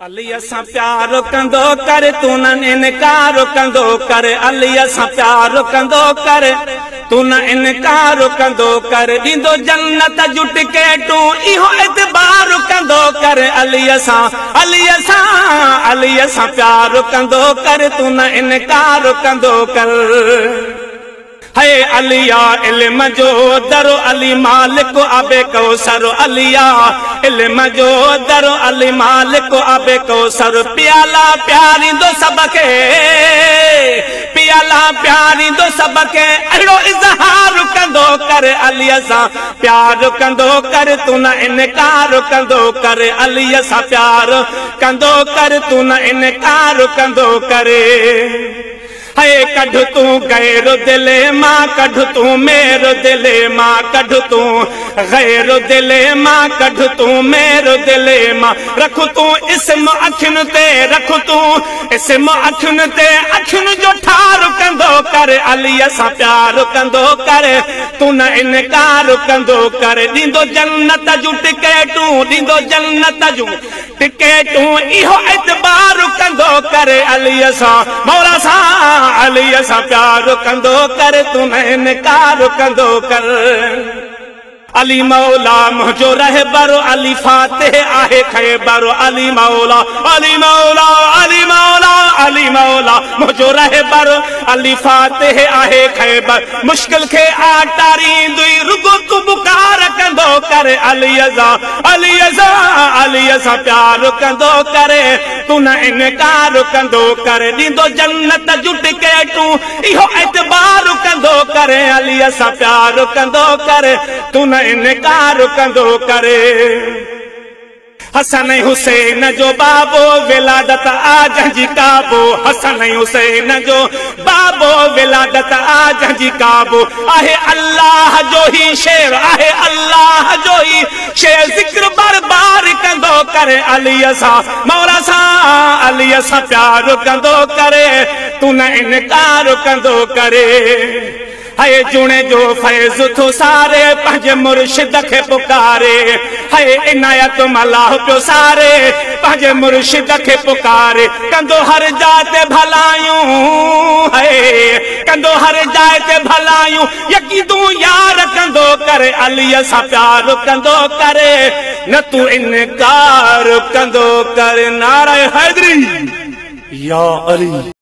अली सां प्यार कंदो कर, तूं न इनकार कंदो कर। अली सां प्यार कंदो कर, तूं न इनकार कंदो कर। ॾींदो जन्नत जूं टिकेटूं, इहो एतबार कंदो कर। अली सां, अली सां, अली सां प्यार कंदो कर, तूं न इनकार कंदो कर। है अलिया इल्म जो दरो अली मालिक आबे कौसर। अलिया इल्म जो दरो अली मालिक आबे कौसर। प्याला प्यारींदो सब खे, प्याला प्यारींदो सब खे, अहिड़ो इज़हार कंदो कर। अली सां प्यार कंदो कर, तूं न इनकार कंदो कर। अली सां प्यार कंदो कर, तूं न इनकार कंदो कर। है कढ तूं गैर दिले मां, कढ तूं मेरो दिले मां, कढ तूं गैर दिले मां, कढ तूं मेरो दिले मां। रख तूं इस्म अखियुनि ते, रख तूं इस्म अखियुनि ते, अखियुनि जो ठार कंदो कर। अली सां प्यार कंदो कर, तूं न इनकार कंदो कर। ॾींदो जन्नत जूं टिकेटूं, ॾींदो जन्नत जूं टिकेटूं, इहो एतबार कंदो कर। अली सां मौला सां, अली सां प्यार कंदो कर, तूं न इनकार कंदो कर। अली मौला मुंहिंजो रहबर, अली फातिह आहे खैबर। अली मौला, अली मौला, अली मौला, अली मौला मुंहिंजो रहबर, अली फातिह आहे खैबर। मुश्किल खे आटारींदुई, रुगो तूं पुकार कंदो कर। अली सां, अली सां, अली सां प्यार कंदो कर, तूं न इनकार कंदो कर। ॾींदो जन्नत जूं टिकेटूं, इहो एतबार कंदो कर। अली सां प्यार कंदो कर, तूं न इनकार कंदो करे। हसन हुसैन जो बाबो विलादत आ जंहिंजी काबो। हसन हुसैन जो बाबो विलादत आ जंहिंजी काबो। आहे अल्लाह जो ही शेर, आहे अल्लाह जो ही शेर, ज़िक्र बार बार कंदो करे। अली सां मौला सां, अली सां प्यार कंदो करे, तूं न इनकार कंदो करे। है जुणे जो फैज़ थो सारे, पंहिंजे मुर्शिद खे पुकारे। है इनायत मलाह पियो सारे, पंहिंजे मुर्शिद खे पुकारे। कंदो हर जाइ ते भलायूं, है कंदो हर जाइ ते भलायूं, यकीन तूं यार कंदो करे। अली सां प्यार कंदो करे, न तूं इनकार कंदो कर। नारा हैदरी या अली।